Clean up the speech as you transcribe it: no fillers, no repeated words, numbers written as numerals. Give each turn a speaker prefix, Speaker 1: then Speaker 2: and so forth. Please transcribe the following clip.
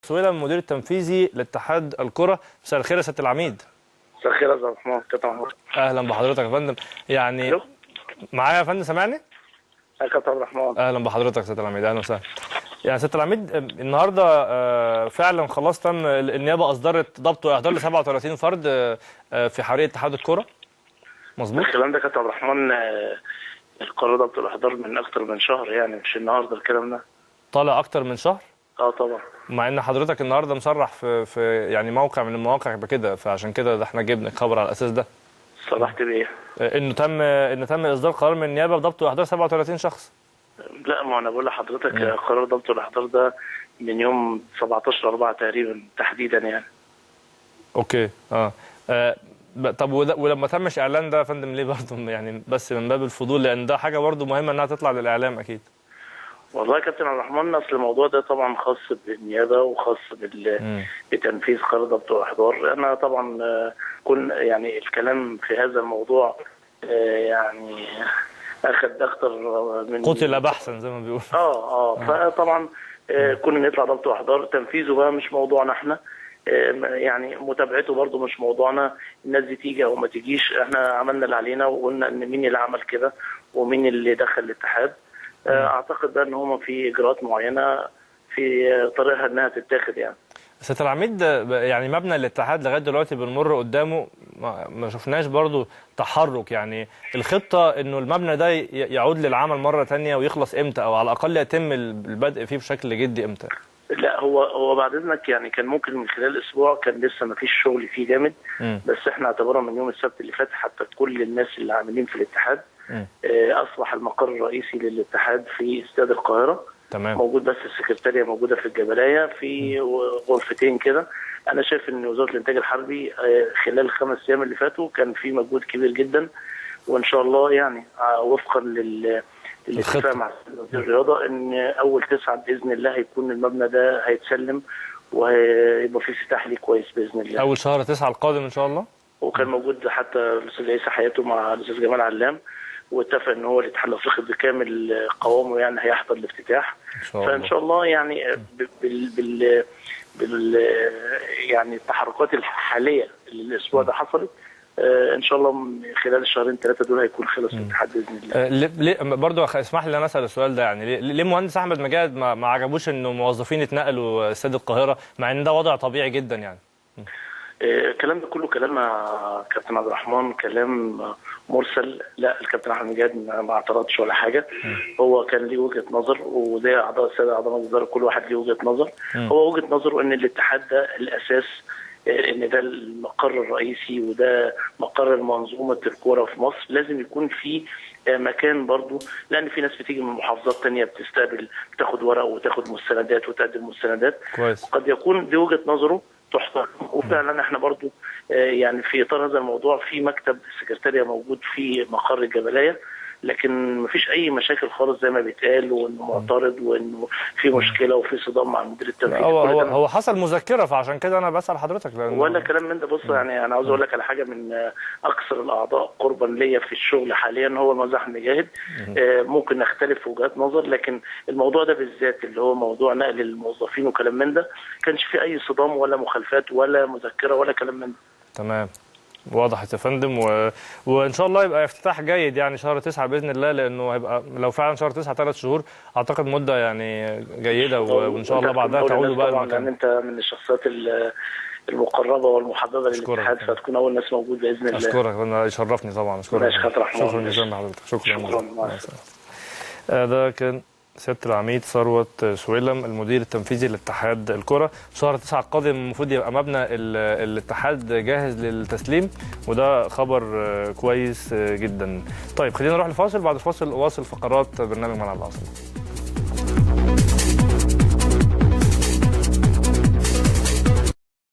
Speaker 1: سويلم المدير التنفيذي لاتحاد الكره. مساء الخير يا سيادة العميد.
Speaker 2: مساء الخير يا استاذ عبد الرحمن.
Speaker 1: اهلا بحضرتك يا فندم. يعني معايا يا فندم، سامعني؟
Speaker 2: يا كابتن عبد الرحمن
Speaker 1: اهلا بحضرتك يا سيادة العميد، اهلا وسهلا. يعني سيادة العميد النهارده فعلا خلاص تم النيابة اصدرت ضبط واحضار ل 37 فرد في حريق اتحاد الكره، مظبوط؟
Speaker 2: الكلام ده كابتن عبد الرحمن القرار ضبط الاحضار من اكتر من شهر، يعني مش النهارده الكلام ده.
Speaker 1: طالع اكتر من شهر؟
Speaker 2: اه طبعا.
Speaker 1: مع ان حضرتك النهارده مصرح في يعني موقع من المواقع بكده، فعشان كده ده احنا جبنا الخبر على الاساس ده.
Speaker 2: صرحت بايه؟
Speaker 1: انه تم اصدار قرار من النيابة بضبط واحضار 37 شخص.
Speaker 2: لا ما انا بقول لحضرتك قرار ضبط والاحضار ده من يوم 17/4 تقريبا تحديدا يعني.
Speaker 1: okay. طب ولما تمش اعلان ده يا فندم ليه برضه؟ يعني بس من باب الفضول، لان ده حاجة برضه مهمة انها تطلع للاعلام اكيد.
Speaker 2: والله يا كابتن عبد الرحمن اصل الموضوع ده طبعا خاص بالنيابة وخاص بتنفيذ قرار ضبط واحضار. انا طبعا كن يعني الكلام في هذا الموضوع يعني اخذ اكتر من
Speaker 1: قتل بحثا زي ما بيقولوا.
Speaker 2: فطبعا كنا نطلع ضبط واحضار، تنفيذه بقى مش موضوعنا احنا، يعني متابعته برضو مش موضوعنا، الناس دي تيجي او ما تجيش، احنا عملنا اللي علينا وقلنا ان مين اللي عمل كده ومين اللي دخل الاتحاد. اعتقد بقى ان هم في اجراءات معينة في طريقها انها تتاخد يعني.
Speaker 1: سيادة العميد يعني مبنى الاتحاد لغاية دلوقتي بنمر قدامه ما شفناش برضو تحرك، يعني الخطة انه المبنى ده يعود للعمل مرة ثانية ويخلص امتى، او على الاقل يتم البدء فيه بشكل جدي امتى؟
Speaker 2: لا هو بعد اذنك يعني كان ممكن من خلال اسبوع كان لسه ما فيش شغل فيه جامد، بس احنا اعتبرنا من يوم السبت اللي فات حتى كل الناس اللي عاملين في الاتحاد اصبح المقر الرئيسي للاتحاد في استاد القاهرة.
Speaker 1: تمام.
Speaker 2: موجود، بس السكرتارية موجودة في الجبلاية في غرفتين كده. أنا شايف إن وزارة الإنتاج الحربي خلال ال5 أيام اللي فاتوا كان في مجهود كبير جدا، وإن شاء الله يعني وفقا للاتفاق مع وزير الرياضة إن أول 9 بإذن الله هيكون المبنى ده هيتسلم وهيبقى فيه افتتاح ليه كويس بإذن الله.
Speaker 1: أول شهر 9 القادم إن شاء الله.
Speaker 2: وكان موجود حتى الأستاذ عيسى حياته مع الأستاذ جمال علام، واتفق ان هو الاتحاد الافريقي بكامل قوامه يعني هيحضر الافتتاح. فان شاء الله يعني بال يعني التحركات الحالية اللي الاسبوع ده حصلت ان شاء الله خلال الشهرين 3 دول هيكون خلص الاتحاد باذن الله.
Speaker 1: ليه برضه اسمح لي انا اسال السؤال ده، يعني ليه مهندس احمد مجاهد ما عجبوش انه موظفين اتنقلوا استاد القاهرة مع ان ده وضع طبيعي جدا يعني؟
Speaker 2: الكلام ده كله كلام يا كابتن عبد الرحمن كلام مرسل. لا الكابتن احمد مجاهد ما اعترضش ولا حاجة، هو كان ليه وجهه نظر، وزي اعضاء السادة اعضاء مجلس الادارة كل واحد ليه وجهه نظر. هو وجهه نظره ان الاتحاد ده الاساس، ان ده المقر الرئيسي وده مقر منظومة الكورة في مصر، لازم يكون في مكان برضو، لان في ناس بتيجي من محافظات تانية بتستقبل، بتاخد ورق وتاخد مستندات وتقدم مستندات.
Speaker 1: كويس.
Speaker 2: قد يكون دي وجهه نظره تحترم، وفعلا احنا برضو يعني في اطار هذا الموضوع في مكتب السكرتارية موجود في مقر الجبلاية، لكن مفيش اي مشاكل خالص زي ما بيتقال وانه معترض وانه في مشكلة وفي صدام مع المدير التنفيذي.
Speaker 1: هو حصل مذكره، فعشان كده انا بسال حضرتك.
Speaker 2: ولا كلام من ده. بص يعني انا عاوز اقول لك على حاجة، من اكثر الاعضاء قربا ليا في الشغل حاليا هو المهندس احمد مجاهد. ممكن نختلف في وجهات نظر، لكن الموضوع ده بالذات اللي هو موضوع نقل الموظفين وكلام من ده كانش فيه اي صدام ولا مخالفات ولا مذكره ولا كلام من ده.
Speaker 1: تمام، وضحت يا فندم. وان شاء الله يبقى افتتاح جيد يعني شهر 9 باذن الله، لانه هيبقى لو فعلا شهر 9 3 شهور اعتقد مده يعني جيدة، وان شاء الله بعدها تعودوا بقى
Speaker 2: المكان. لان انت من الشخصيات المقربة والمحببه للاتحاد، فتكون اول ناس موجود باذن الله.
Speaker 1: اشكرك، انا يشرفني طبعا. اشكرك، شكرا جزيلا لحضرتك. شكرا. ده كان سيادة العميد ثروت سويلم المدير التنفيذي لاتحاد الكرة. شهر 9 القادم المفروض يبقى مبنى الاتحاد جاهز للتسليم، وده خبر كويس جدا. طيب خلينا نروح لفاصل، بعد الفاصل واصل فقرات برنامج ملعب العاصمة.